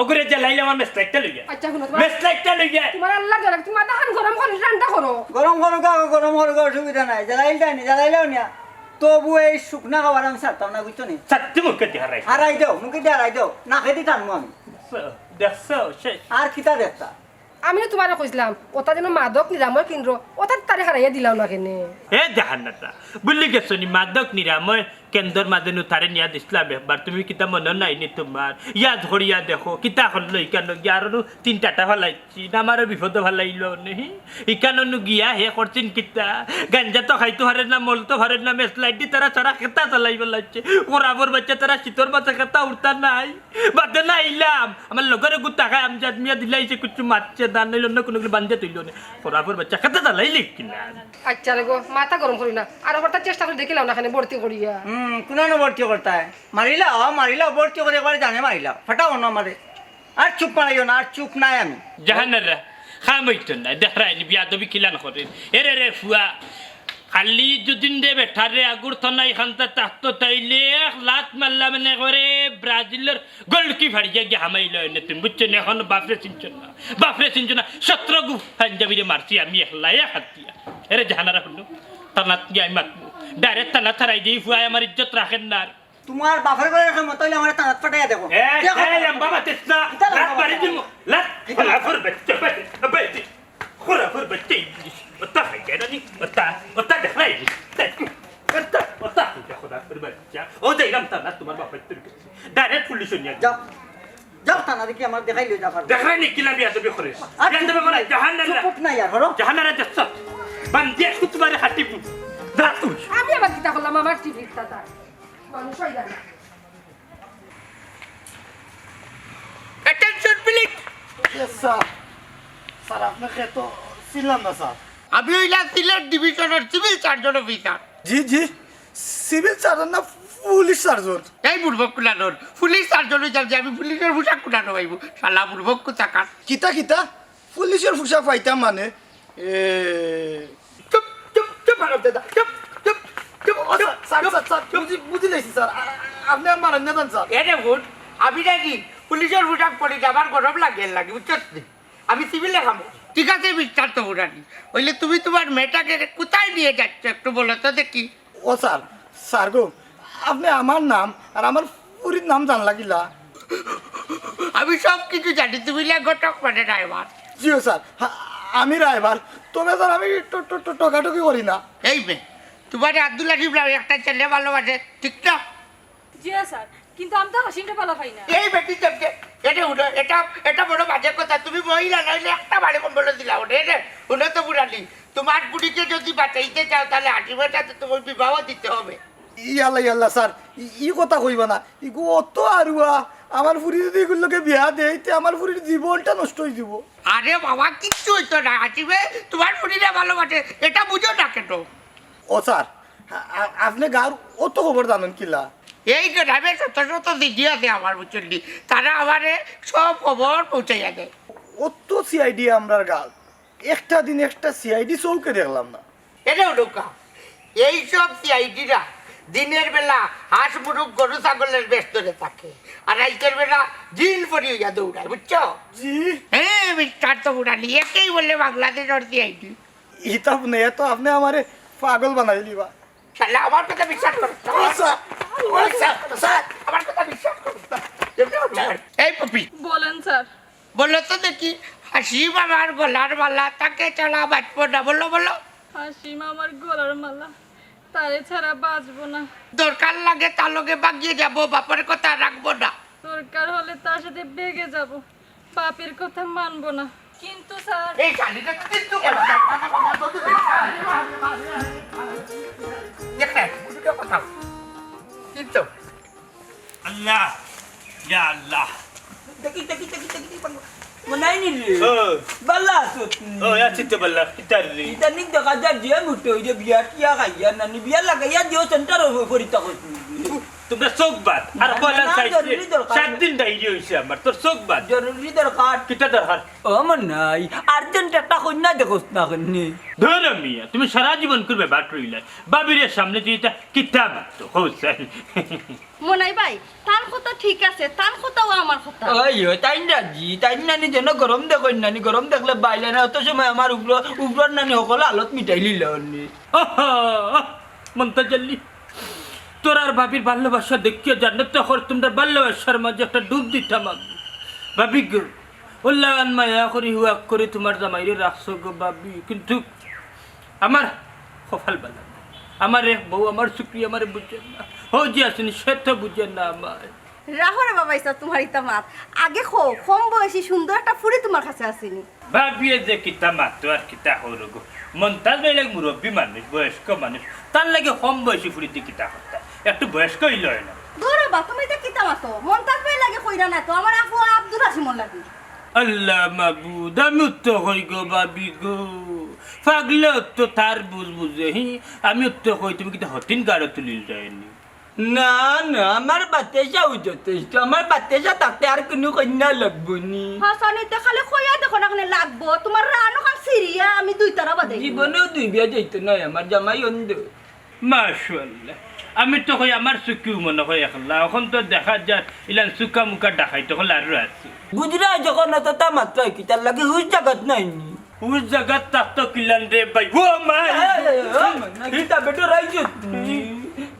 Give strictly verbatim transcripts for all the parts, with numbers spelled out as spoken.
ওগুরে জ্বালাইলে আমার মেসলাইটটা লইয়া। আচ্ছা, হুনো, তোমার মেসলাইটটা লইয়া। তোমার আল্লাহর ডরে, তুমি মাথাখান গরম করো, ঠান্ডা করো। গরম করো গা, গরম করো গা, অসুবিধা নাই। জ্বালাইল তাই নি, জ্বালাইলেও নিয়া। তবু এই শুকনা খাবার আমি ছাড়তাম না, বুঝছো নি? ছাড়তে মুখে দি হারাই। হারাই দেও, মুখে দি হারাই দেও। নাকে দি টানবো আমি। দেখছো? দেখছো? শেষ। আর কিতা দেখতা? আমি না তোমারে কইছিলাম, ওটা যেন মাদক নিরাময় কেন্দ্র, ওটা তারে হারাইয়া দিলাও না কেনে? এ জাহান্নাতা, ভুলি গেছো নি মাদক নিরাময় কেন্দ্রর মাঝে নু তারে নিয়া দিছলাম একবার, তুমি কিতা মনো নাই নি তোমার? ইয়াদ করিয়া দেখো, কিতা করলো ইকানো গিয়া, আরো নু তিন টাটা ফালাইছি, না আমারে বিপদো ফালাইলো নি। ইকানো নু গিয়া হে করছিন কিতা? গাঞ্জা তো খাইতো পারের না, মলতো পারের না, মেসলাইট দি তারা সারা খেতা চালাইবার লাগছে। ওরাবর বাচ্চা তারা শীতর মাঝে খেতা উঠতা নাই। বাদে না আইলাম, আমার লগরে গুতা খায়, আমি জাত মিয়া দিলাই সে কিছু মারছে, দান নাইলে অন্য কোনো গুলো বান্ধে তুইল নে। খরাফর বাচ্চা, খেতে দালাই লিখ কিনা। আচ্ছা রে গো, মাথা গরম করি না। আর আবার তার চেষ্টা করে দেখিলাও না, এখানে ভর্তি করিয়া। হুম, কোন না ভর্তি করতায়? মারিলাও, মারিলাও, ভর্তি করে একবারে জানে মারিলাও। ফাটাও না আমারে। আর চুপ মারাইও না, আর চুপ নাই আমি। জাহানারা, খাম হইতো না, দেখরায় নি, বিয়াদবি কিলান করে। এরে রে ফুয়া, খালি দুদিন রে বেটারে আগুর থানায় খান্তা থাকতো তাইলে এক লাত মারলা মনে করে ব্রাজিলর গোলকি ফাড়িয়া গিয়া হামাইল এনে তুমি, বুঝছো নি? এখন বাপরে চিনছো না, বাপরে চিনছো না। সতেরো গু পাঞ্জাবিরে মারছি আমি একলা, এক হাত দিয়া। এরে জাহানারা হুনো, থানাত গিয়া আমি মাতমু। ডাইরেক্ট থানা ছাড়াই দিই, ফুয়ায় আমার ইজ্জত রাখের না আর। তোমার বাপর ঘরর ক্ষমতা অইলে আমারে থানাত ফাটাইয়া দেখো। এ, দেখো। এ, লম্বা মাতিস না। কিতা লম্বা লাত মারি মাতিস? দিমু। লাত। খরাফর বাচ্চা, বাচ্চা, বাচ্চা। খরাফর বাচ্চা, ইবলিশ। ওটা খাই যায় না নি? ওটা, ওটা দেখ না, ইবলিশ। ওটা, ওটা খাই যায়, খরাফর বাচ্চা। ও যাইলাম থানা, তোমার বাপর তোর কাছে। ডাইরেক্ট পুলিশো নিয়া যাও। যাও থানা দেখি আমার দেখাই লই যাও। দেখরায় নি কিলা বিয়াদবি করিস? আর বিয়াদবি চুপ করে, নাই। জাহানারা। চুপ নাই আর, হরো। জাহানারা দেখছ? বান্দিয়া কুতুবারে হাঁটিবু। যা তুই। আমি আবার কিতা করলাম আমার টিভির দাদা? মানুষ হয় না। Attention, please. Yes, sir. Sir, আপনাকে তো চিনলাম না, sir. আমি অইলাম সিলেট ডিভিশনর সিভিল সার্জন অফিসার। জি, জি। সিভিল সার্জন না পুলিশ সার্জন? এই বুড়বক কুলানোর। পুলিশ সার্জন অইতাম যে আমি পুলিশর পোশাক কুলানো পাইবো। শালা বুড়বক কুতাকার। কিতা, কিতা? পুলিশর পোশাক পাইতাম মানে? এ, চুপ, চুপ, চুপ, হারামজাদা, চুপ, চুপ, চুপ, ও, চুপ, স্যার, স্যার, চুপ, স্যার, স্যার, চুপ। বুঝি, বুঝি লাইছি, স্যার। আ-, আ-, আপনে আর মারেন না, স্যার। এরে ভূত, আমি নাকি পুলিশর পোশাক পরি আমার গরম লাগে, লাগে, বুঝছস নি? আমি সিভিলে কাম করি। ঠিক আছে, মিস্টার তবুরানি, অইলে তুমি তুমার মেয়েটাকে কোথায় নিয়ে যাচ্ছ একটু বলো তো দেখি। ও স্যার, স্যার গো, আপনে আমার নাম আর আমার ফুরির নাম জানলা কিলা? আমি সব কিছু জানি, তুমি লে ঘটক মানে ড্রাইভার। জি ও স্যার, আ-, আমি ড্রাইভার। তবে স্যার, আমি ট-, ট-, ট-, ঠকাঠকি করি না। এই মেয়ে, তুমারে আব্দুল আজিম নামে একটা ছেলে ভালোবাসে, ঠিক না? জি স্যার, কিন্তু আমি তো হাসিমরে ভালা পাই না। এই বেটি চমকে, এটা হুনো, এটা, এটা বড় বাজে কথা। তুমি মহিলা নাইলে একটা বাড়ি কম্বল দিলা ওরে, রে, হুনো তবুরানি। তুমার ফুরিরে যদি বাঁচাইতে চাও, তাহলে হাসিমর সাথে তুমার বিবাহ দিতে হবে। ইয়াল্লা, ইয়াল্লা, স্যার, ই, ই কথা কইবা না। ইগু অত আরুয়া, আমার ফুরি যদি ইগুর লগে বিয়া দেই, তে আমার ফুরির জীবনটা নষ্ট অই যিবো। আরে বাবা, কিচ্ছু অইতো না, হাসিমে তুমার ফুরিরে ভালোবাসে, এটা বুঝো না কেন? ও স্যার, আ-, আ-, আপনে গাঁওর অত খবর জানইন কিলা? এই গ্রামে শত শত দিদি আছে আমার, বুঝছইন নি? তারা আমারে সব খবর পৌঁছাইয়া দেয়। অত সিআইডি আমরার গাঁওত, একটা দিন একটা সিআইডি চউখে দেখলাম না। এরে উড়ুকা, এই সব সিআইডিরা দিনের বেলা হাঁস, মুরগ, গরু, ছাগলের বেশ ধরে থাকে, আর রাইতের বেলা জিন পরি অইয়া দৌড়ায়, বুঝছো? জি। হ্যাঁ, মিস্টার তবুরানি, একেই বলে বাংলাদেশর সিআইডি। ইতা হুনিয়া তো আপনে আমারে পাগল বানাইলিবা। শালা, আমার কথা বিশ্বাস করো। ও স্যার, ও স্যার, স্যার। আমার কথা বিশ্বাস করো। এই পপি। বলেন স্যার। বলো তো দেখি, হাসিম আমার গলার মালা, তাকে ছাড়া বাঁচবো না। বলো, বলো। হাসিম আমার গলার মালা, তারে ছাড়া বাঁচবো না। দরকার লাগে তার লগে ভাগিয়া যাবো, বাপর কথা রাখবো না। দরকার হলে তার সাথে ভেগে যাবো। বাপের কথা মানবো না। কিন্তু স্যার, এই শালিটা তো কিন্তু কথা। একটা, দুটো কথা। কিন্তু আল্লাহ, ইয়া আল্লাহ। দেখি, দেখি, দেখি, দেখি, দেখি, মনাই নি রে? ও। বালা আছো তুমি? ও, আছি তো বালা, কিতার রে? ইদানিং দেখা যার যে মুটো, ওই যে বিয়া টিয়া খাইয়া না, নি বিয়া লাগাইয়া দিও সেন্টার পরিতা করছি। তোমরা চোখ বাদ। আর না, না, কয়লা না, চাইছে? জরুরি দরকার। সাত দিন ডায়রিয়া অইছে আমার, তোর চোখ বাদ। জরুরি দরকার। কিতা দরকার? ও মনাই, আর্জেন্ট একটা কইন্যা দেখোস না কেনে? ধরো মিয়া, তুমি সারা জীবন করবে বাট রইলে। বাবিরে সামনে তুই এটা কিতা মারতো, হোসেন। মনাই ভাই, তান কথা ঠিক আছে, তান কথাও আমার কথা। ওই, ওই, তাইন রাজি, তাইন নানি যেন গরম দেখইন নানি, গরম দেখলে বাইলে না, অত সময় আমার উপর, উপর নানি হকল হালত মিটাই লিলা অন্নি। আহা, মন্তাজ আলী, তোর আর ভাবির ভালোবাসা দেখিয়া জান্নাত তো অখর তোমরা ভালোবাসার মাঝে একটা ডুব দিতাম আমি। ভাবি গো, ওল্লান মায়া করি হুয়াক করি তোমার জামাইরে রাখছো গো ভাবি, কিন্তু আমার কপাল বালা না। আমার এক বউ, আমার শুকরি আমারে বুঝে না। হো যে আছেন, সে তো বুঝে না আমার। রাখো রে বাবা, ইসা তোমার ইতা মাত। আগে কও, কম বয়সী সুন্দর একটা ফুরি তোমার কাছে আছেনি? ভাবিয়ে যে কিতা মাতো আর কিতা হরো গো। মন্তাজ ভাই লাগে মুরব্বী মানুষ, বয়স্ক মানুষ। তার লাগে কম বয়সী ফুরিতে কিতা করতা? একটু বয়স্ক হইল হয় না? ধরো বা, তুমি ইতা কিতা মাতো? মন্তাজ ভাই লাগে কইরা না তো, আমার আফু আব্দুল হাসিমর লাগে। আল্লাহ মাবুদ, আমি উত্তর কই গো ভাবি গো। পাগলে তো তার বুঝ বুঝে, হি, আমি উত্তর কই, তুমি কিতা হতিন গাড়ো তুলিল যায়নি? না, না, আমার বাতেশাও যথেষ্ট। আমার বাতেশা থাকতে আর কুনু কইন্যা লাগবো নি। হাসানি, তে খালি কইয়া দেখো না, কেনে লাগবো। তোমার রানো খান সিরিয়া, আমি দুই তারা বাদে। জীবনেও দুই বিয়া যাইতো নয়, আমার জামাই অন্ধ। মাশাআল্লাহ। আমি তো কই আমার চুকিও মনে হয় একলা। এখন তো দেখা যায় ইলান চুকা মুকা ডাকাই তখন আর আছে। বুঝরা যখন অতটা মাত্রায় কি তার লাগে হুশ জাগাত নাই নি? হুশ জাগাত থাকতো কিলান রে ভাই। ও মাই! এই, এই, এই, এই, কিতা বেটো রাইজত নি?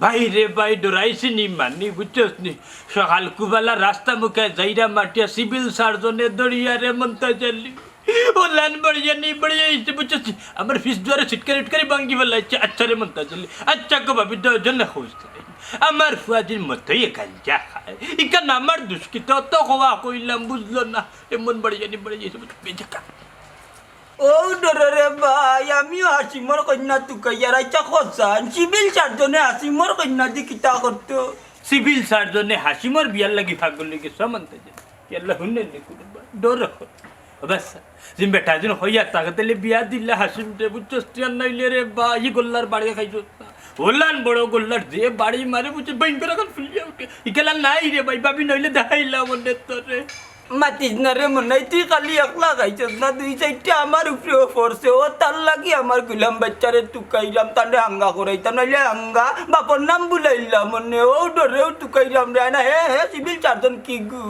ভাই রে ভাই, ডরাইছি নি মানি, বুঝছস নি? সকাল কুবালা রাস্তা মুখে যাইরা মাটিয়া সিভিল সার্জনে দড়িয়া রে মন্তাজ আলী। ও লান বাড়িয়া নেই, বাড়িয়া ইসে বুঝছস নি? আমার ফিস দুয়ারে ছিটকারি উটকারি ভাঙ্গি ফেলাইছে। আচ্ছা রে মন্তাজ আলী, আচ্ছা গো ভাবি, দশ জনে খোঁজ নাই। আমার ফুয়াজির মতোই গাঞ্জা খায়। ইখান আমার দুষ্কৃত, অত খোয়া কইলাম, বুঝলো না। এমন বাড়িয়া নেই, বাড়িয়া ইসে বুঝছস নি? বেজাকা। ও ডরে রে ভাই, আমিও হাসিমর কইন্যা তুকাইয়ার, আইচ্ছা কছান, সিভিল সার্জনে হাসিমর কইন্যা দি কিতা করতো? সিভিল সার্জনে হাসিমর বিয়ার লাগি পাগল অই গেছে, মন্তাজ আলী। ইয়াল্লা হুনে নে কুরবা, ডর। ও বাস, জিম বেটা জিন হইয়া তাকে তেলে বিয়া দিলা হাসিম দে, বুঝছস নি? আর নাইলে রে বা, ই গোল্লার বাড়ি খাইছস না। ওলান বড় গোল্লার যে বাড়ি মারে, বুঝছস, ভয়ঙ্কর এখন ফুলিয়া উঠে। ইকালা নাই রে ভাই, ভাবি নইলে দেখাইলাম অনে তোরে। মাতিস না রে মনাই, তুই খালি একলা খাইছস না, দুই চাইরটা আমার উপরেও পড়ছে। ও তার লাগি আমার গুলাম বাচ্চারে তুকাইলাম, তারে হাঙ্গা করাইতাম, নাইলে হাঙ্গা বাপর নাম বুলাইলাম অনে। ও ডরেও তুকাইলাম রে না। হে, হে, সিভিল সার্জন কি গু?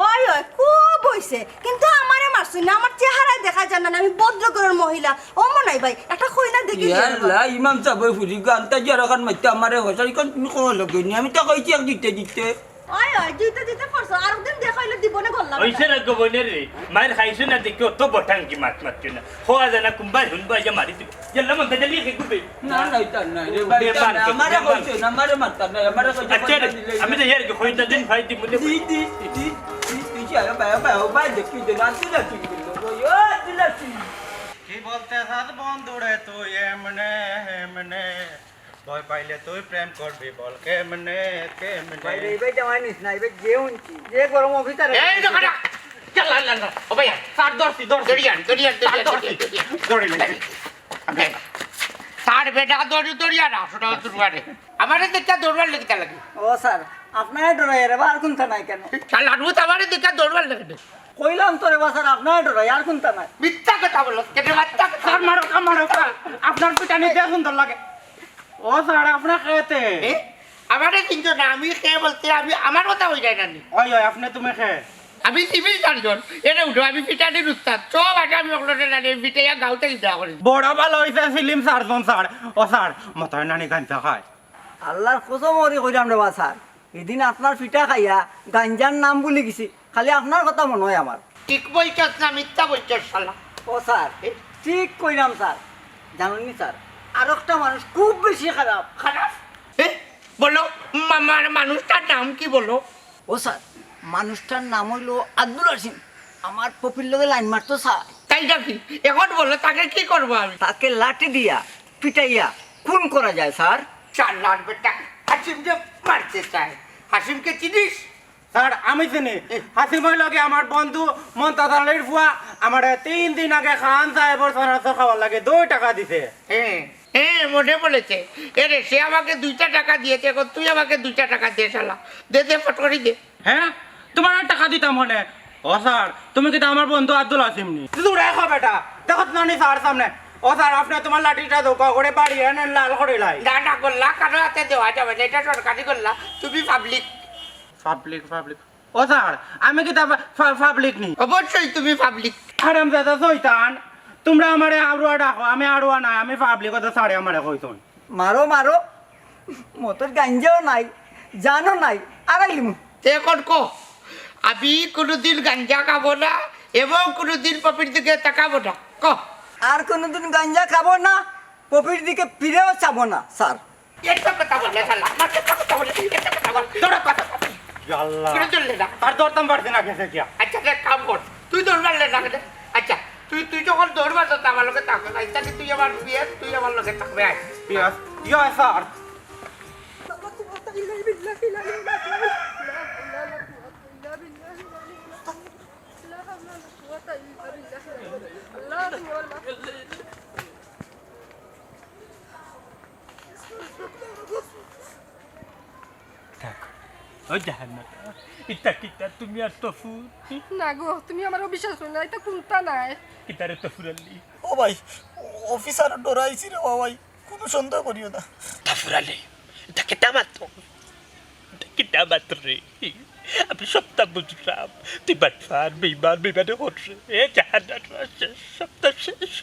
ওই, ওই, খুব অইছে, কিন্তু আমারে মারছইন না, আমার চেহারায় দেখা যায় না, আমি ভদ্র ঘরর মহিলা। ও মনাই ভাই, একটা কইনা দেখি দিয়া ইয়াল্লা, ইমাম সাবর ফুরি গানটা যারা খান মাইতে আমারে হসারি কোন তুমি কো লগে নি, আমি তো কইছি এক দিতে দিতে। ওই, ওই, দিতে দিতে পড়ছো, আর দিন দেখা অইলে দিব না গল্লা। অইছে না গো বইনে রে, মাইর খাইছো না দেখি অত বটাঙ্গি মাত মাতছো না। খোয়া যায় না, কুম্বাই হুনবাই যে মারি দিব। ইয়াল্লা মন্তাজ আলী কে গুবে। না, না, এটা নাই রে ভাই, এটা নাই। আমারে কইছো না, আমারে মারতা নাই, আমারে কইছো আচ্ছা রে, আমি তো ইয়ার কি কইতা দিন ভাই দিব নে। দি, দি, দি, দি, দি, দি, আরে ভাই, ভাই, ভাই, দেখি দে, না, তুই না, তুই বললো, ওই, ও, তুই না, তুই। কি বলতে চাস বন্ধুরে তুই এমনে, এমনে? ভয় পাইলে তুই প্রেম করবি, বল কেমনে, কেমনে? ভাই রে, এই ভাই জামাই নিস না, এই ভাই যে হুনছি, যে গরম অফিসার। এই তো খারাপ। চল, চল, চল, চল। ও ভাইয়া, স্যার ধরছি, ধরছি। দড়িয়ান, দড়িয়ান, দড়িয়ান, ধরছি। দড়িয়ান, দড়িয়ান। আবে, স্যার বেটা দড়ি, দড়িয়ান, আসো না, তুই মারে। আমারে দেখে দৌড়ার লেগে লাগে। ও স্যার, আপনারে ডরাই রে বা, আর কোনটা নাই কেন? শালা রুত আমারে দেখে দৌড়ার লেগে। কইলাম তো রে বা স্যার, আপনারে ডরাই, আর কোনটা নাই। মিথ্যা কথা বলো, কেটে বাচ্চা কথা। স্যার মারো কা, মারো কা। আপনার পিটানি দেয়া সুন্দর লাগে। ও স্যার, আপনি খেতে? এ? আমারে চিনছো না, আমি কে বলতে আমি, আমার কথা হই যায় না নি। ওই, ওই, আপনি তুমি খে? আমি সিভিল সার্জন, এরে উঠো, আমি পিটানির উস্তাদ। সব আগে আমি ওগুলোরে জানি, আমি পিটাইয়া গাউতে দিতে করি। বড় ভালো হইছে সিভিল সার্জন স্যার। ও স্যার, মতয় নানি গাঞ্জা খায়। আল্লাহর কসম করি কইরাম রে বা স্যার, এদিন আপনার পিঠা খাইয়া গাঞ্জার নাম ভুলি গেছি, খালি আপনার কথা মনে হয় আমার। ঠিক বলছস না মিথ্যা বলছস শালা? ও স্যার, এ? ঠিক কইরাম স্যার। জানেননি স্যার, আর একটা মানুষ খুব বেশি খারাপ। খারাপ? এ? বলো, মা-, মা-, মানুষটার নাম কি বলো? ও স্যার, মানুষটার নাম হইলো আব্দুল হাসিম। আমার পপির লগে লাইন মারতো স্যার। তাই নাকি? এখন বলো, তাকে কি করবো আমি? তাকে লাঠি দিয়া পিটাইয়া খুন করা যায় স্যার। চালার বেটা, হাসিমকে মারতে চায়। হাসিমকে চিনিস? স্যার, আমি চিনি। এ। হাসিম হইল কি আমার বন্ধু মন্তাজ আলীর ফুয়া। আমারে তিন দিন আগে খান সাহেবর সানাসো খাওয়ার লাগে দুই টাকা দিছে। হ্যাঁ। হ্যাঁ, মনে পড়েছে। এরে, সে আমাকে দুইটা টাকা দিয়েছে, এখন তুই আমাকে দুইটা টাকা দে শালা। দে, দে, ফট করি দে। হ্যাঁ, তুমার আর টাকা দিতাম অনে? ও স্যার, তুমি কিতা আমার বন্ধু আব্দুল আসিম নি? তুই দূরে হ বেটা, দেখো তো নানি স্যার সামনে। ও স্যার, আপনে তুমার লাঠিটা দোকা করে বাড়ি এনে লাল করে লাই। না, না, গোল্লা কারো হাতে দেওয়া যাবে না, এটা সরকারি গোল্লা। তুমি পাবলিক। Public, public. ও স্যার, আমি কিতা পা-, পা-, পাবলিক নি? অবশ্যই তুমি পাবলিক। হারামজাদা শয়তান, তুমরা আমারে আড়ুয়া ডাকো, আমি আড়ুয়া নায়, আমি পাবলিক, অতা স্যারে আমারে কইছইন। মারো, মারো, মতর গাঞ্জাও নাই, জানও নাই, আড়াইলিমু। তে এখন ক, আমি কোনোদিন গাঞ্জা খাবো না এবং কোনোদিন পপির দিকে তাকাবো না। ক। আর কোনোদিন গাঞ্জা খাবো না, পপির দিকে ফিরেও চাবো না, স্যার। একটা কথা বললে শালা, আমার একটা কথা বললে, একটা কথা বল। তোরা কথা বল। ইয়া আল্লাহ। করে চললে না। আর দৌড়তাম পারছি না গেছে গিয়া। আচ্ছা, দেখ, কাম কর। তুই দৌড় মারলে না কেন? আচ্ছা, তুই, তুই যখন দৌড় মারছ, তা আমার লগে থাক না। ইত্যাদি তুই আমার বিয়ে, তুই আমার লগে থাকবে, আয়। ইয়া, ইয়া, স্যার। থাক। ও জাহান্নাম, ইতা কিতা তুমি আর তফুর? না গো, তুমি আমারে অবিশ্বাস করো না, ইতা কুন্তা নায়। কিতারে তফুর আলী? ও ভাই, অফিসার ডরাইছি রে ও ভাই, কুনু সন্দেহ করিও না। তফুর আলী, ইতা কিতা মাত? ইতা কিতা মাত রে? আমি সবটা বুঝরাম। তুই বাটপার, বেইমান, বেইমানি কররে। এ জাহান্নাম, শেষ, সবটা শেষ।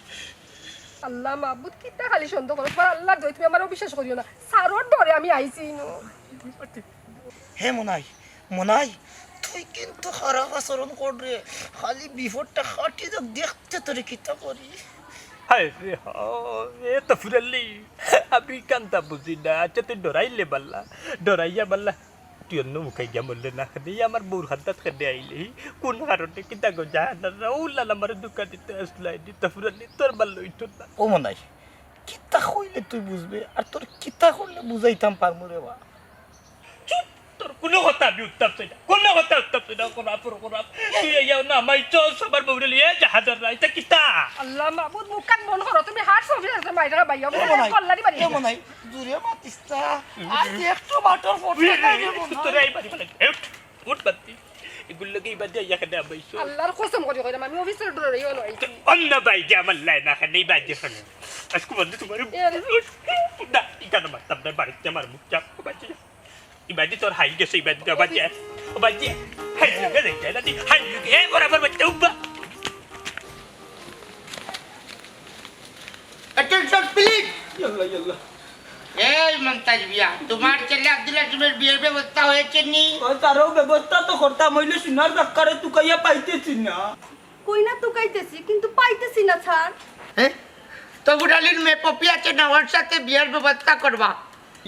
আল্লাহ মাবুদ, কিতা খালি সন্দেহ করো? তোমার আল্লাহর দোহাই, তুমি আমারে অবিশ্বাস করিও না। স্যারর ডরে আমি আইছি নু। হে মনাই, মনাই, তুই কিন্তু খারাপ আচরণ কররে। খালি বিপদটা কাটি যাক, দেখতে তোরে কিতা করি। হায় রে হায়, এ তফুর আলী, আমি কান্তা বুঝি না। আচ্ছা, তুই ডরাইলে বালা, ডরাইয়া বালা। তুই অন্য মুখাই গিয়া মরলে না কেনে? ই আমার বউর কান্দাত কেনে আইলে? ই কোন কারণে? কিতা গো জাহান্নাম, ও লালা আমারে ধোকা দিতে আসলাই নি, তফুর আলী, তোর বালা অইতো না। ও মনাই, কিতা কইলে তুই বুঝবে, আর তোর কিতা করলে বুঝাইতাম পারমু রে বা? চুপ! তোর কুনু কথা আমি উত্তাপ চাই না, কুনু কথা উত্তাপ চাই না, কোন আপর কোন আপ-, তুই আইয়া না মাইছস আমার বউরে লইয়া জাহাজের রাইতে কিতা? আল্লাহ মাবুদ, মুখ কান বন্ধ করো, তুমি হার সবজি আছে মাইরা বাইয়া, ও মনাই, কল্লারি বাড়ি। ও মনাই, জুরে মাতিস না, আর একটু বাটর ফটো নাই রে মনাই। তোরে এই বাড়ি মানে, উঠ, উঠ বাদ দি। এগুর লগে ইবাদি আইয়া কেনে আবাইছো? আল্লাহর কসম করি কইরাম, আমি অফিসর ডরে ইও লই। অন্য বাইরে আমার লাই না, কেনে ইবাদি কেনে? আজকে বন্ধু তোমার এ আরে। না, ইখানে মারতাম না, বাড়িতে আমার মুখ চাপ, বাঁচি। ইবাদি তোর হাই গেছে, ইবাদি, ও বাঁচি, ও বাঁচি। হাই লুকে দেখ, হাই লুকে, এ বরাবর বাচ্চা উব্বা। Attention, please. ইয়াল্লা, ইয়াল্লা। এই মন্তাজ মিয়া, তোমার ছেলে আব্দুল হাকিমের বিয়ের ব্যবস্থা হয়েছে নি? ও, তারও ব্যবস্থা তো করতাম, অইলে সোনার বাক্কারে তুকাইয়া পাইতেছি না। কই না তুকাইতেছি, কিন্তু পাইতেছি না, স্যার। হ্যাঁ? তফুর আলীর মেয়ে পপি আছে না, ওর সাথে বিয়ের ব্যবস্থা করবা।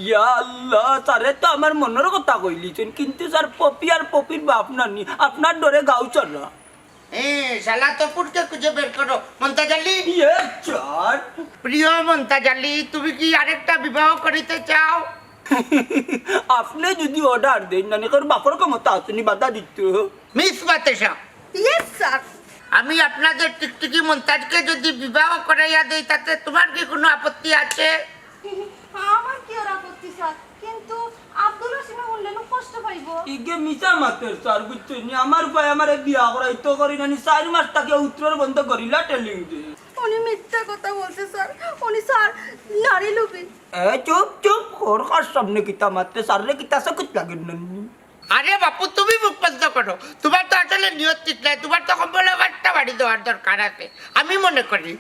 ইয়া আল্লাহ, স্যারে তো আমার মনর কথা কইলিছেন, কিন্তু স্যার, পপি আর পপির বাপ নানি, আপনার ডরে গাউ ছাড়া। এ, শালা তফুরকে খুঁজে বের করো। মন্তাজ আলী। ইয়ে, স্যার। প্রিয় মন্তাজ আলী, তুমি কি আরেকটা বিবাহ করিতে চাও? আপনে যদি অর্ডার দেইন, নানি কারণ বাপর ক্ষমতা আছে নি বাধা দিত। মিস মাতেশা। Yes, sir. আমি আপনাদের টিকটিকি মন্তাজকে যদি বিবাহ করাইয়া দেই, তাতে তোমার কি কোনো আপত্তি আছে? আমার কি আর আপত্তি, স্যার? কিন্তু আব্দুল হাসিমে হুনলে নু কষ্ট পাইবো। ইগে মিছা মাতের স্যার, বুঝছইন নি? আমার ভাই আমারে বিয়া করাইতো করি নানি, চাইর মাস থাকিয়া উত্তর বন্ধ করিলা টেলিং দে। উনি মিথ্যা কথা বলছে স্যার, উনি স্যার নারী লোভী। এ চুপ চুপ, খোর কার সামনে কিতা মাতরে, স্যাররে কিতা চকুত লাগে নানি? আরে বাপু, তুমি মুখ বন্ধ করো, তোমার তো আসলে নিয়ত ঠিক নাই, তোমার তো কম্বল একটা বাড়ি দেওয়ার দরকার আছে, আমি মনে করি।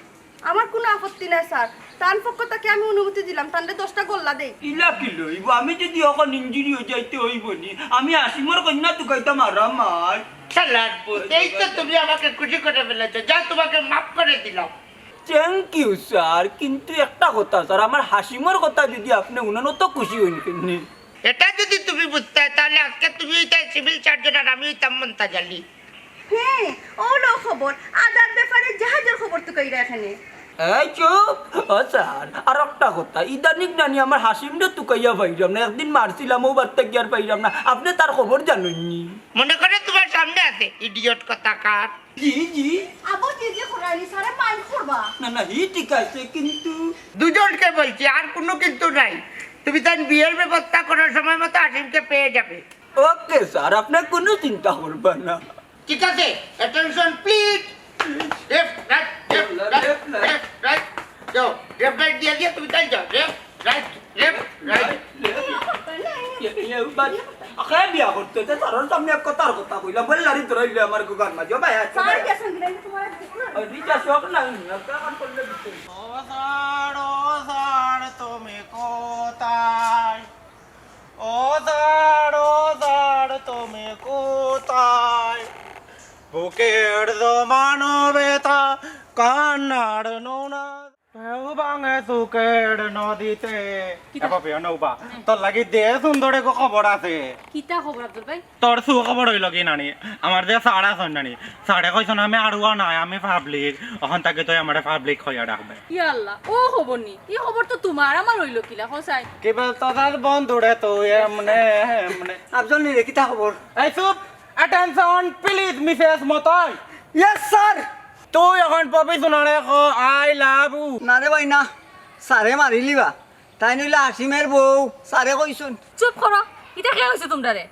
আমার কুনু আপত্তি নাই স্যার, তান পক্ষ থাকি আমি অনুমতি দিলাম, তানরে দশটা গোল্লা দেই। ইলা কিলা অইবো? আমি যদি অখন ইঞ্জুরি অই যাইতে অইবো নি, আমি হাসিমর কইন্যা তুকাইতাম আরাম আর। শালার পুত, এই তো তুমি আমাকে খুশি করে ফেলেছো, যাও তোমাকে মাফ করে দিলাম। Thank you স্যার, কিন্তু একটা কথা স্যার, আমার হাসিমর কথা যদি আপনে হুনন অত খুশি অইন কেনে? এটা যদি তুমি বুঝতায়, তাহলে আজকে তুমি অইতায় সিভিল সার্জন আর আমি অইতাম মন্তাজ আলী। হে, অউ লও খবর, আদার ব্যাপারে জাহাজর খবর তুকাইরা এখানে। এই চুপ! ও স্যার, আর একটা কথা, ইদানিং নানি আমার হাসিমরে তুকাইয়া পাইরাম না, একদিন মারছিলাম, অউ বার্তা কি আর পাইরাম না, আপনে তার খবর জানইন নি? মনে করে তোমার সামনে আছে, ইডিয়ট কথাকার। জি, জি। আবু, জি, জি, স্যারে মাইন্ড করবা? না, না, হি ঠিক আছে, কিন্তু দুজনকে বলছি, আর কোনো কিন্তু নাই। তুমি তাই বিয়ের ব্যবস্থা করার সময় মতো আসিমকে পেয়ে যাবে। ওকে স্যার, আপনি কোনো চিন্তা করবেন না। ঠিক আছে, attention please. Left, right, left, right, left, right. Left, right. যাও, লেফট, রাইট দিয়ে দিয়ে তুমি তাই যাও। Left, right, left, right. এ, এ, বাদ। আগে বিয়া করতে তো তার সামনে এক কথার কথা কইলাম, বলে লারি ধরাইলে আমার গুগার মাঝে। ও ভাই, আচ্ছা, স্যার, ভাই। গেছেন কিনা, কিন্তু তোমার আর রিচা শখ নাই, না, কাম করলে দিতে। ও স্যার, ও স্যার, তুমি কোথায়? ও স্যার, ও স্যার, তুমি কোথায়? বুকের জমানো ব্যথা, কান্নার নোনা। ঢেউ ভাঙে সুখের নদীতে। কিতা? এ বাবা, নৌবা, তোর লাগি দে সুন্দর এক খবর আছে। কিতা খবর, আব্দুল ভাই? তোর সুখবর অইলো কি নানি? আমার যে স্যার আছইন নানি, স্যারে কইছইন, "আমি আড়ুয়া নায়, আমি পাবলিক, অখন থাকি তুই আমারে পাবলিক কইয়া ডাকবে।" ইয়া আল্লাহ, ও খবর নি? ই খবর তো তোমার, আমার অইলো কিলা, কও চাই? কি বলতো, তার বন্ধুরে তুই এমনে, এমনে। আফজল নি রে, কিতা খবর? এই চুপ! Attention please, মিসেস মতই। Yes sir। তুই অখন পপি সোনারে ক, "I love you।" না রে ভাই, না। স্যারে মারিলিবা। তাইন অইলা আসিমের বউ, স্যারে কইছইন। চুপ করো, ইটা কে কইছে তোমরারে?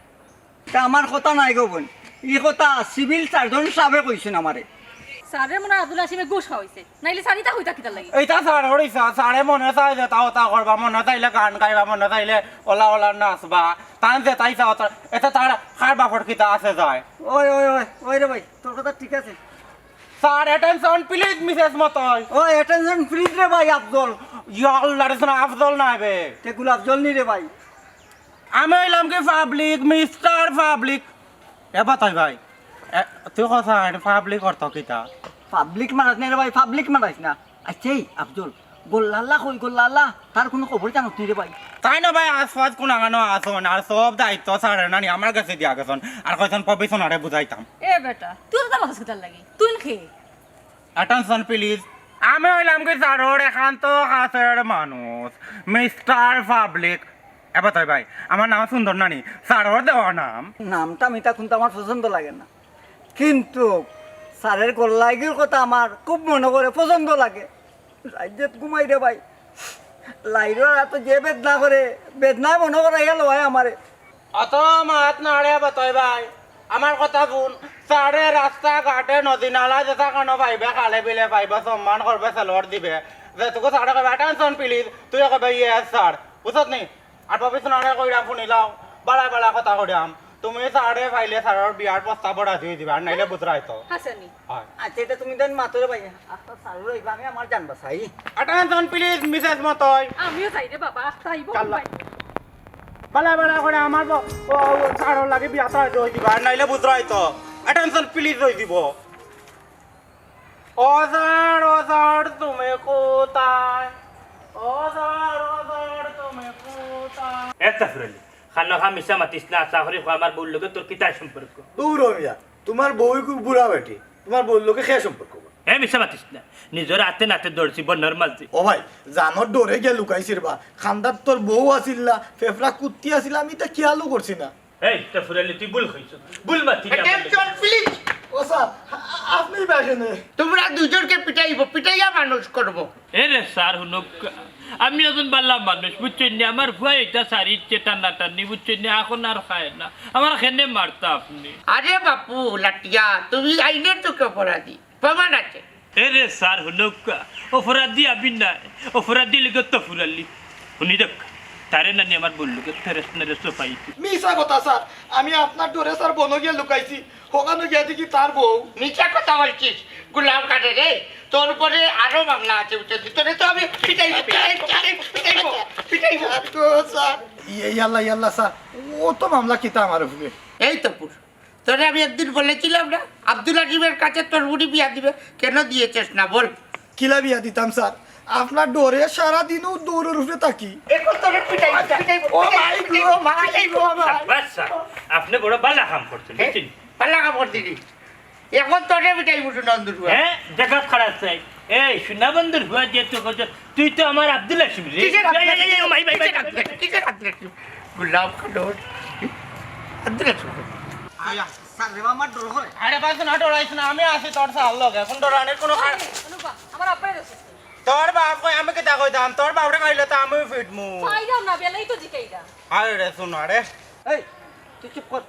তা আমার কথা নায় গো বইন, ই কথা সিভিল সার্জন সাবে কইছইন আমারে। স্যারে মনে অয় আব্দুল আসিমে ঘুষ খাওয়াইছে, নাইলে স্যার ইতা কইতা কিতার লাগি? ইতা স্যারর ইচ্ছা, স্যারে মনে চায় যেতা অতা করবা, মনে চাইলে গান গাইবা, মনে চাইলে অলা অলা নাচবা, তান যেতা ইচ্ছা অতা। এতে তার কার বাপর কিতা আছে যায়? ওই, ওই, ওই, ওই রে ভাই, তোর কথা ঠিক আছে। স্যার, attention please, মিসেস মতই। ওই, attention please রে ভাই, আফজল। ইয়া আল্লাহ রে, শোনা, আফজল নায় বে। তে গোলাপ জল নি রে ভাই। আমি অইলাম কি পাবলিক, মিস্টার পাবলিক। এ বাতাই ভাই, এ, তুই কথা পাবলিক অর্থ কিতা? পাবলিক মারাইস না রে ভাই, পাবলিক মারাইস না। আচ্ছা, এই আফজল, গোল্লাল্লা কই, গোল্লাল্লা? তার কোনো খবর জানোস নি রে ভাই? তাইন ভাই, আশপাশ কোনাখানো আছইন, আর সব দায়িত্ব স্যারে নানি আমার গেছে দিয়া গেছইন, আর কইছইন পপি সোনারে বুঝাইতাম। এ বেটা, তুই তো মাথাস কিতার লাগি? তুই খে? Attention please, আমি অইলাম কি স্যারর একান্ত কাছের মানুষ, মিস্টার পাবলিক। এ বাতাই ভাই, আমার নাম সুন্দর নানি, স্যারর দেওয়া নাম। নামটা মিঠা, কিন্তু আমার পছন্দ লাগে না। কিন্তু স্যারের গল্লাইগির কথা আমার খুব মনো করে, পছন্দ লাগে। রাইত ঘুমাই রে ভাই, লাইরর আতো যে বেদনা করে, বেদনায় মনো করাইয়া লয় আমারে। অত মাত নাড়ে বাতাই ভাই, আমার কথা হুন। স্যারে রাস্তা ঘাটে নদী নালা যেতা কানো পাইবে, খালে বিলে পাইবে, সম্মান করবে, সেলর দিবে। যেটুকু স্যারে কইবে, "Attention please", তুই কইবে, "Yes sir", বুঝছত নি? আর পপি সোনারে কইরাম, হুনিলাও, বালা বালা কথা কইরাম। তুমি স্যারে পাইলে স্যারর বিয়ার প্রস্তাবো রাজি অই দিবা, আর নাইলে বুঝরায় তো। হাছানি। হয়। আচ্ছা, ইটা তুমি দেন মাতরে ভাই, আপনার স্যারর অইবা, আমি আমার জান বাঁচাই। Attention please, মিসেস মতই। আমিও যাই রে বাবা, তাই বল কাল্লা। ভাই। বালা বালা করে আমার ব-, ও, ও, স্যারর লাগি বিয়াত রাজি অই দিবা, আর নাইলে বুঝরায় তো। Attention please অই দিব। ও স্যার, ও স্যার, তুমি কোথায়? ও স্যার, ও স্যার, তুমি কোথায়? এ তফরুল, খামোখা মিছা মাতিস না, আশা করি আমার বউর লগে তোর কিতা সম্পর্ক? দূর হ মিয়া, তোমার বউ খুব বুড়া বেটি, তোমার বউর লগে কে সম্পর্ক? এ মিছা মাতিস না, নিজর আতে নাতে ধরছি বন্যার মাঝে। ও ভাই, জানোর ডরে গিয়া লুকাইছি রে বা, কান্দাত তোর বউ আছিল না, ফেফড়া কুত্তি আছিল, আমি ইতা খিয়ালও করছি না। এই, তফরুল আলী, তুই ভুল কইছস। ভুল মাতি না। Attention, please। ও স্যার, আ-, আ-, আপনি বাইরে নে। তোমরা দুইজনকে পিটাইবো, পিটাইয়া মানুষ করবো। এ রে স্যার, হুনউক্কা, আমি একজন বালা মানুষ, বুঝছইন নি? আমার ফুয়ায় ইতা ছাড়িছে টানাটানি, বুঝছইন নি? অখন আর খায় না। আমারে কেনে মারতা আপনে? আরে বাপু, লাটিয়া, তুমি আইনের চোখে অপরাধী। প্রমাণ আছে। এ রে স্যার, হুনউক্কা, অপরাধী আমি নায়, অপরাধী অইলো গি তফরুল আলী। হুনি দেখ, তারে নানি আমার বউর লগে ফেরেস নারে সোফাইতে। মিছা কথা স্যার, আমি আপনার ডরে স্যার বনো গিয়া লুকাইছি, হকানো গিয়া দেখি তার বউ। মিছা কথা কইছিস, গোলাম কাদের রে, তোর উপরে আরো মামলা আছে, বুঝছস? তোরে তো আমি পিটাইবো, পিটাইবো, পিটাইবো, পিটাইবো, পিটাইবো। আর গো স্যার। ইয়ে, ইয়াল্লা, ইয়াল্লা স্যার, অত মামলা কিতা আমার উপরে? এই তো পুর। তোরে আমি একদিন বলেছিলাম না, আব্দুল আজিমের কাছে তোর বুড়ি বিয়া দিবে, কেন দিয়েছিস না বল? কিলা বিয়া দিতাম স্যার, আপনার ডরে সারাদিনও দৌড়র উপরে থাকি। এখন তোরে পিটাই, পিটাই, ও ভাই গো, ভাই গো, ভাই। বাস স্যার, আপনে বড় বালা কাম করছইন, হ্যাঁ? বুঝছইন? বালা কাম করছিস। এখন তোরে পিটাই বুঝু নন্দুর ফুয়া। হ্যাঁ, জাগাত খাড়া চাই। এই, সোনা বন্ধুর ফুয়া যে তুই করছস, তুই তো আমার আব্দুল হাসিম রে। কিসের আব্দুল হাসিম? এই, এই, এই, ভাই, ভাই, ভাই, কিসের আব্দুল হাসিম? কিসের আব্দুল হাসিম? গোলাম খানোর আব্দুল হাসিম। আয়া। আরে বাবা, আমার ডর হয়। আরে বাবা, না ডরাইস না, আমি আছি তোর সার লগে। এখন ডরানির কোনো কারণ। এই, অনুপা, আমার আব্বাই রয়েছে। তোর বাপ কই, আমি কিতা কইতাম? তোর বাপরে মারলে তো আমিও ফিটমু। ফাইদাও না, বেলাই তো জিকাইরা। আরে রে, শুন, আরে। এই, তুই চুপ কর।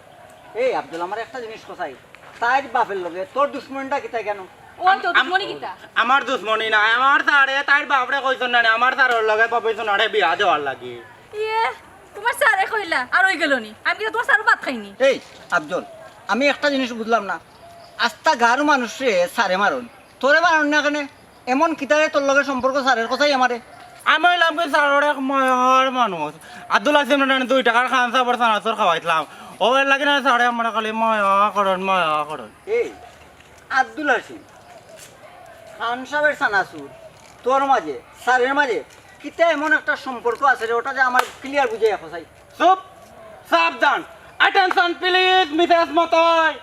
এই আব্দুল, আমার একটা জিনিস কছাই, তাইর বাপের লগে তোর দুশমনিটা কিতা কেন? ওই তো আম-, আম-, দুশমনি কিতা? আমার দুশমনি না, আমার সারে তাইর বাপরে কইছইন না, আমার সারর লগে কইছইন আরে বিয়া দেওয়ার লাগি। ইয়ে, তোমার সারে কইলা, আর ওই গেল নি। আমি কিতা তোমার সারর ভাত খাইনি? এই আব্দুল, আমি একটা জিনিস বুঝলাম না, আস্তা গাঁওর মানুষরে সারে মারইন, তোরে মারইন না কেনে? এমন কিতারে তোর লগে সম্পর্ক সারের কথাই আমারে? আমি অইলাম কি সারর এক মায়ার মানুষ। আব্দুল হাসিম না দুই টাকার খান সাবর চানাচুর খাওয়াইছিলাম। ও এর লাগি না সারে আমার খালি মায়া করইন, মায়া করইন। এই আব্দুল হাসিম, খান সাবর চানাচুর, তোর মাঝে, সারের মাঝে কিতা এমন একটা সম্পর্ক আছে রে, ওটা যে আমার ক্লিয়ার বুঝাইয়া কছাই। চুপ! সাবধান! Attention please, মিসেস মতই!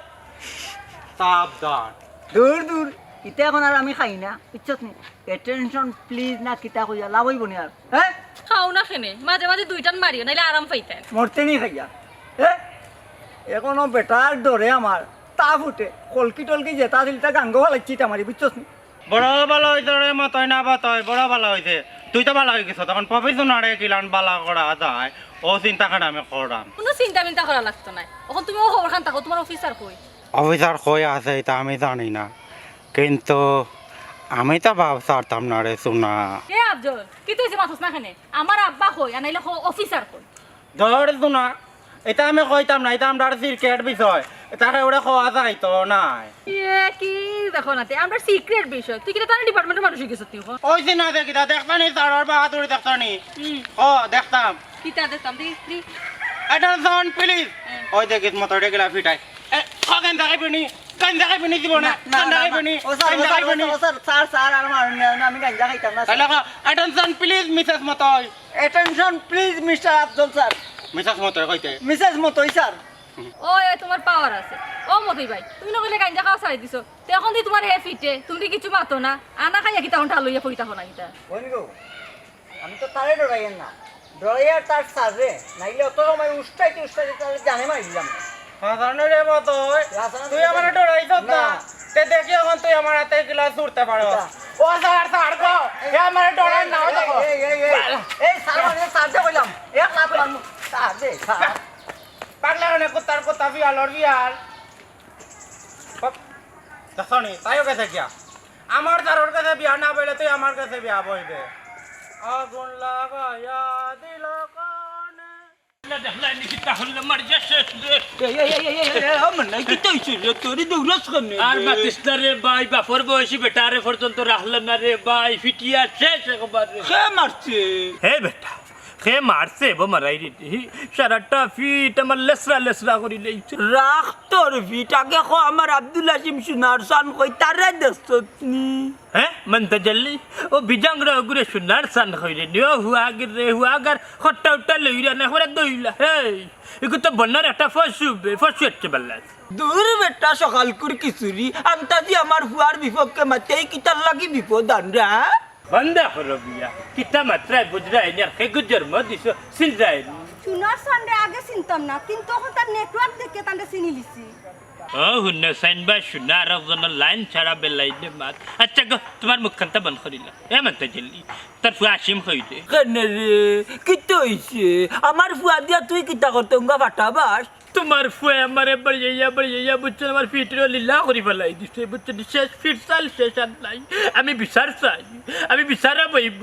সাবধান! দূর, দূর। ইতা এখন আর আমি খাই না, বুঝছত নি? Attention please না কিতা কইয়া লাভ অইবো নি আর, হ্যাঁ? খাও না কেনে? মাঝে মাঝে দুইটান মারিও, নাইলে আরাম পাইতাম। মরতে নি খাইয়া, হ্যাঁ? এখনো বেটার ডরে আমার তা ফুটে, কলকি টলকি যেতা আছিল তা গাঙ্গো ফালাইছি ইটা মারি, বুঝছস নি? বড় ভালা অইছে রে মতই না বাতই, বড় ভালা অইছে। তুই তো ভালা অই গেছস, তখন প্রফেশনারে কিলান ভালা করা যায়, ও চিন্তা খান আমি করলাম। কোনো চিন্তা মিন্তা করা লাগতো নায়। এখন তুমি ও খবর খান থাকো, তোমার অফিসার কই? অফিসার কই আছে ইতা আমি জানি না, কিন্তু আমি তো বাপ ছাড়তাম না রে সোনা। এ আফজল, কিতা অইছে মাতস না কেনে? আমার আব্বা কই, আর নাইলে ক অফিসার কই? ধর সোনা, ইতা আমি কইতাম না, ইতা আমরার সিক্রেট বিষয়, ইতা কেউরে কওয়া যাইতো নায়। এ কি দেখো না তে, আমরার সিক্রেট বিষয়, তুই কিতা তার ডিপার্টমেন্টর মানুষ অই গেছস তুই? অইছে না দেখি, তা দেখতা নি, তার বাহাদুরি দেখতা নি। হুম। ও, দেখতাম। কিতা দেখতাম, দি, দি। Attention please। হুম। ওই দেখিস, মতরে গেলা ফিটাই। এ, খ গাঞ্জা খাইবে নি? গাঞ্জা খাইবে নি জীবনে? না, না, গাঞ্জা না, খাইবে না। নি? ও স্যার, ও গাঞ্জা স্যার, খাইবে নি? ও স্যার, স্যার, স্যার, আর মারুন না, আমি গাঞ্জা খাইতাম না, স্যার। তাহলে খ, attention please, মিসেস মতই। Attention please, mister Afzal sir. Mrs মতই কইতে। মিসেস মতই স্যার। ওই, ওই, তোমার পাওয়ার আছে। ও মতই ভাই, তুমি না কইলে গাঞ্জা খাওয়া ছাড়ি দিছো। তে এখন দি তোমার হে ফিটে, তুমি দি কিছু মাতো না। আনা খাইয়া কিতা এখন ঠাল লইয়া পড়ি থাকো না কিতা? বইন গো, আমি তো তারে ডরাইয়ার না, ডরাইয়ার তার স্যাররে, নাইলে অত সময় উস্তাইতে উস্তাইতে তারে জানে মারি দিলাম না। হাসানে রে মতই, হাসানে তুই রে আমারে মতই। ডরাইছস না? না। তে দেখি এখন তুই আমার আতে কিলা ছুড়তে পারস। কিতা? ও স্যার, স্যার গো, এ আমারে ডরাইন না, ও দেখো। এই, এই, এই, এই, এই স্যার মানে স্যার যে কইলাম, এক লাত মারমু। স্যার যে, স্যার। পাগলা মানে কুত্তার কুত্তা, বিয়ালর বিয়াল। বাপ, দেখছো নি, তাইও গেছে গিয়া। আমার স্যারর কাছে বিয়া না বইলে তুই আমার কাছে বিয়া বইবে। আগুন লাগাইয়া দিল কানে। দেখলাই নি কিতা হইল, মারি যা শেষ রে। এই, এই, এই, এই, এই, এই, ও মনে হয় কিতা হইছে রে? তোরে দৌড়াস কেনে আর রে? মাতিস না রে ভাই, বাপর বয়সী বেটারে পর্যন্ত রাখলে না রে ভাই, ফিটিয়া শেষ একবারে। কে মারছে? হে বেটা, কে মারছে বো মারাই রে? হি, সারাটা ফিট আমার লেসরা লেসরা করি লইছে। রাখ তোর ফিট, আগে ক আমার আব্দুল হাসিম সোনার চান কই, তারে দেখছত নি? হ্যাঁ, মন্তাজাল্লি, ও বিজাংরা ওগুরে সোনার চান কইরে নি, ও হুয়াগের রে, হুয়াগার খট্টা উট্টা লইরা না, একবারে দইলা। এই, ইগু তো বন্যার একটা পশু বে, পশু একটা বাল্লা। দূর বেটা, সকালকুর কিচুরি, আন্তাজি আমার ফুয়ার বিপক্ষে মাতে, এই কিতার লাগি বিপদ আনরা, হ্যাঁ? বন্ধ করো বিয়া, কিতা মাতরায় বুঝরায় নি, আর খেগু জন্ম দিছো, চিনরায় নি। সোনার চানরে আগে চিনতাম না, কিন্তু এখন তার নেটওয়ার্ক দেখে তানরে চিনি লিছি। ও হুনো চাইন বা সোনা, আর একজনের লাইন ছাড়া বেলাইনে মাত। আচ্ছা গো, তোমার মুখখানটা বন্ধ করিলা। এ মন্তাজাল্লি, তোর ফুয়া আসিম কই রে? কেনে রে? কিতা অইছে? আমার ফুয়া দিয়া তুই কিতা করতে উঙ্গা ফাটাবাস? তোমার ফুয়া আমারে বাড়িয়া, বাড়িয়া, বুঝছো, আমার ফিটরে লীলা করি ফালাই দিছে, বুঝছো, শেষ ফিট চাল, শেষ আর নাই। আমি বিচার চাই, আমি বিচারা বইব।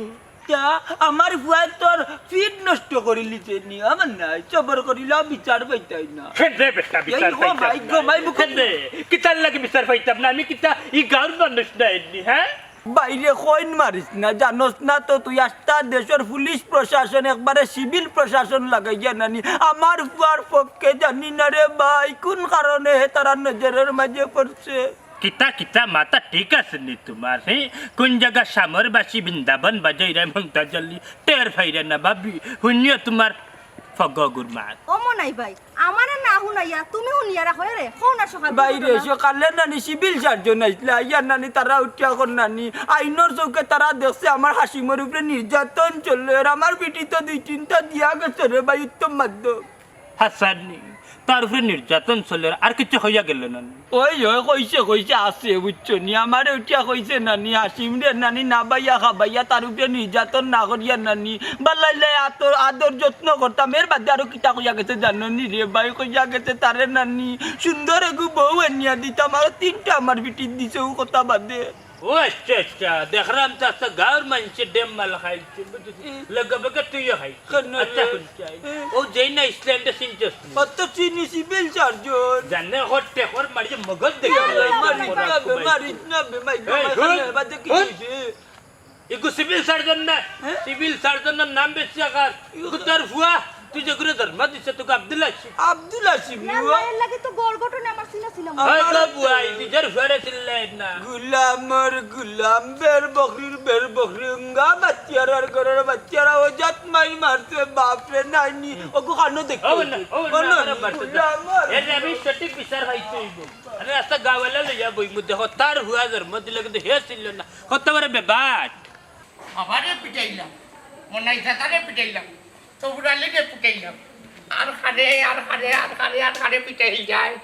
তা আমার ফুয়ায় তোর ফিট নষ্ট করিলিছে নি, আমার নাই, জবর করিলা বিচার পাইতাই না। কেনে বেটা বিচার এই গো পাইতাম মাই, না? গো মাই, বুকু কেনে? কিতার লাগি বিচার পাইতাম না? আমি কিতা ই গাঁওর মানুষ না এমনি, হ্যাঁ? বাইরে কইন মারিস না, জানোস না তো তুই আস্তা দেশর পুলিশ প্রশাসন, একবারে সিভিল প্রশাসন লাগাইয়া নানি। আমার ফুয়ার পক্ষে জানি না রে ভাই, কোন কারণে হে তারা নজরের মাঝে পড়ছে। কিতা কিতা মাথা ঠিক আছে নি তোমার, হে? কোন জাগা সামর বাসি বৃন্দাবন বাজাইরায় মন্তাজাল্লি, টের পাইরায় না ভাবি, হুনিও তোমার ফগগুর মাত। ও মনাই ভাই, আমারে না হুনাইয়া তুমি হুনিয়া রাখো রে, কও না সকাল বাইরে সকালে নানি সিভিল সার্জন আইছলা, আইয়া নানি তারা উঠিয়া কর নানি, আইনর চোখে তারা দেখছে আমার হাসিমর উপরে নির্যাতন চললো, আর আমার বেটি তো দুই তিনটা দিয়া গেছে রে ভাই, উত্তম মাধ্যম। হাসানি, তার উপরে নির্যাতন চলের, আর কিচ্ছু কইয়া গেল না। ওই, ওই, কইছে, কইছে, আছে, বুঝছো নি? আমারে উঠিয়া কইছে নানি, হাসিমরে নানি, না বাইয়া খাবাইয়া, তার উপরে নির্যাতন না করিয়া নানি, বালাইলাই আদর, আদর যত্ন করতাম, এর বাদে আরো কিতা কইয়া গেছে জানো নি রে ভাই? কইয়া গেছে তারে নানি, সুন্দর এগু বউ আনিয়া দিতাম, আরো তিনটা আমার পিঠিত দিছে ও কথা বাদে। ও আচ্ছা, আচ্ছা, দেখরাম তো আস্তা গাঁওর মানষে ডেম মাল খাইছে, বুঝছস? হুম। লগে বগে তুইও খাইছস। কেন রে? আচ্ছা, হুন চাই। হুম। ও যেই না ইসল্যান্ডে চিনছস নি? অত চিনি সিভিল সার্জন। জানে হট্টে কর মারিয়ে মগজ দেখে ইয়াল্লা, মারিস না বে, মারিস না বে, মাই এই, বাবা, হুন, এবার দেখি হুন। কি হইছে? ইগু সিভিল সার্জন না? হ্যাঁ? সিভিল সার্জনর নাম বেশি আকার। ইগু তোর ফুয়া, তুই যেগুরে জন্ম দিছে তোকে আব্দুল হাসিম। আব্দুল হাসিম না, নি ও? না, এর লাগি তো গড় গঠনে আমার চিনা চিনা মনে হয়। ওই তো বুয়াই, নিজের ফুয়ারে চিনলে না। গুলামর গুলাম, বের বকরির বের বকরি, উঙ্গা বাচ্চারার ঘরের বাচ্চারা, ও জাত মাই মারছে, বাপরে নাইনি, ওগু খানো দেখতে ও না, হইছে। ও ও না, না, আমার বাচ্চা। গুলামর এর আমি সঠিক বিচার পাইতে হইব। আমি আস্তা গাওয়ালা লইয়া বইমু, দেখো, তার ফুয়া জন্ম দিলে কিন্তু হে ছিল না। কত বড় বেবাট। বাবারে পিটাইলাম, মনাই দাদারে পিটাইলাম, তবুরালিরে পিটাইলাম। আর খারে, আর খারে, আর খারে, আর খারে পিটাই যায়।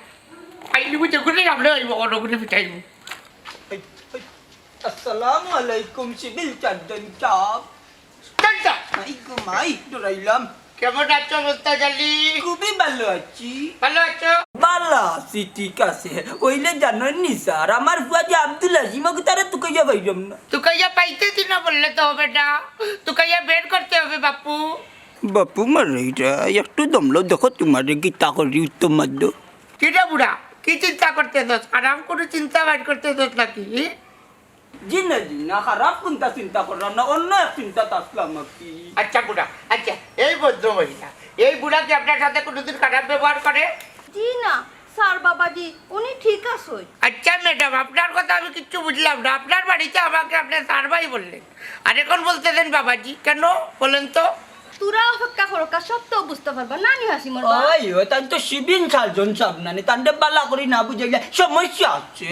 আইলি বুঝে ঘুরে আমরা ওই বড় করে পিটাইব। এই, এই, আসসালামু আলাইকুম, সিভিল সার্জন সাব। চাচা! মাই গো মাই, ডরাইলাম। কেমন আছো মুস্তাজ আলী? খুবই ভালো আছি। ভালো আছো? ভালো আছি, ঠিক আছে। ওইলে জানোই নি স্যার, আমার ফুয়া যে আব্দুল হাসিম, ওকে তারা তুকাইয়া পাইলাম না। তুকাইয়া পাইতে দিন না বললে তো হবে না, তুকাইয়া বের করতে হবে বাপু। বাপু মারে, এটা একটু দমলো দেখো, তোমারে কিতা করি উত্তম মাদ্য। কিরে বুড়া, কি চিন্তা করতেছস? আরাম করে চিন্তা বাইর করতেছস নাকি? জি না, জি না, খারাপ কোনটা চিন্তা করলাম না, অন্য এক চিন্তাত আসলাম আর কি। আচ্ছা বুড়া, আচ্ছা, এই ভদ্র মহিলা, এই বুড়া কি আপনার সাথে কোনোদিন খারাপ ব্যবহার করে? জি না, স্যার বাবাজি, উনি ঠিক আছই। আচ্ছা ম্যাডাম, আপনার কথা আমি কিচ্ছু বুঝলাম না। আপনার বাড়িতে আমাকে আপনি স্যার ভাই বললেন, আর এখন বলতেছেন বাবাজি, কেন বলেন তো? তোরা অপেক্ষা করো, কার সব তো বুঝতে পারবা। নানি হাসি মরবা। ওই, ও, তাই তো সিভিল সার্জন সাব নানি, তান্ডে বালা করি না বুঝাইলে সমস্যা আছে।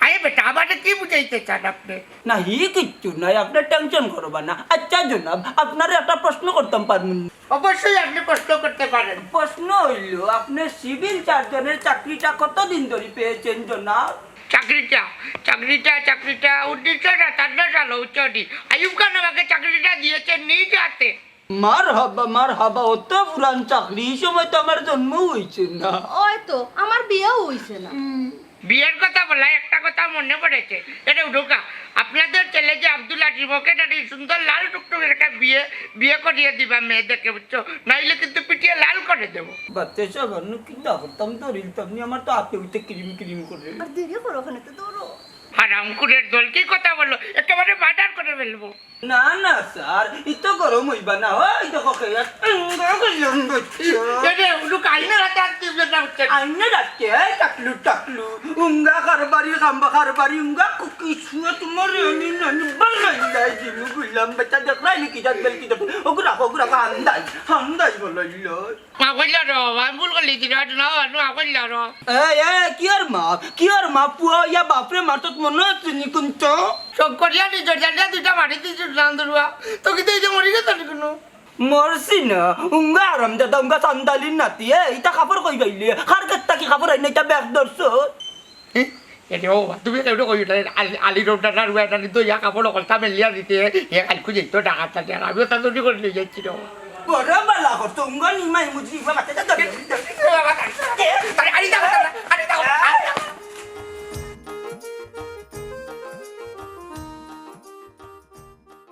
আরে বেটা, আমারে কি বুঝাইতে চান আপনি? না, হি কিচ্ছু নাই, আপনি টেনশন করবা না। আচ্ছা জনাব, আপনারে একটা প্রশ্ন করতাম পারমুন? অবশ্যই আপনি প্রশ্ন করতে পারেন। প্রশ্ন হইল, আপনি সিভিল সার্জনের চাকরিটা কতদিন ধরে পেয়েছেন জনাব? চাকরিটা, চাকরিটা, চাকরিটা উনিশশো সাতান্ন সাল হচ্ছে। আইয়ুব খান আমাকে চাকরিটা দিয়েছেন নিজ হাতে। মারহাবা, মারহাবা, অত পুরান চাকরি, এই সময় তো আমার জন্মও হইছে না। ওই তো, আমার বিয়েও হইছে না। বিয়ের কথা বলা একটা কথা মনে পড়েছে। এটা উঠোকা, আপনাদের ছেলে যে আব্দুল আজিম, ওকে একটা এই সুন্দর লাল টুকটুকে একটা বিয়ে, বিয়ে করিয়ে দিবা মেয়ে দেখে, বুঝছো? নাইলে কিন্তু পিটিয়ে লাল করে দেবো। বাচ্চা সব অন্য কিতা করতাম, ধরিলতাম নি, আমার তো হাতে উঠে ক্রিম ক্রিম করে। আর দেরি করো, ওখানে তো দৌড়ো। হারামখুরের দল, কি কথা বললো? একেবারে মার্ডার করে ফেলবো। না, না, স্যার, ই তো গরম হইবা না। ওই দেখো, কে এক উঙ্গা করলাম, বুঝছো? এ রে, উলু কাইনে রাতে আর তুই বেটা উঠছে। আইনে রাতে, এই টাকলু, টাকলু, উঙ্গা কারবারি, খাম্বা কারবারি, উঙ্গা কুকি শুয়ে তোমার এমনি নানি বালাই নাই জিমু গুলাম, বেটা দেখলাই নি কি জাত বেল কি জাত। ওগু রাখো, ওগু রাখো, হান্দাই, হান্দাই বলো ইলো। মাফ করিয়া র, আমি ভুল করলিছি রে, না, না, মাফ করিয়া র। এ, এ, কিয়র মাফ? কিয়র মাফ? পুয়া ইয়া বাপরে মারতত মনো আছে নি কুন্তা? শখ করিয়া নিজর জালিয়া দুইটা মারি দিছি, জান দুরুয়া। তো কিতা এই যে মরি গেছে নি কুনু? মরছি না, উঙ্গা হারামজাদা, উঙ্গা সান্দালির নাতি, এ, ইতা কাপড় কই পাইলে? কার গেছ থাকি কাপড় আইনা ইতা ব্যাগ ধরছো? এ, এ রে, ও, তুমি কেউ কই উঠলে, আলি, আলি রোডটা না, রুয়া না, কিন্তু ইয়া কাপড় অকলতা মেলিয়া দিতে, এ কালকু যাইতো ঢাকার তাতে, আর আমিও তা চুরি করে নিয়ে যাচ্ছি রে। বড় বালা করছো, উঙ্গা নিমাই মুজরি, ইবা মাথাটা ধরে, ধরে, আরে, আরে, দাঁড়া, দাঁড়া,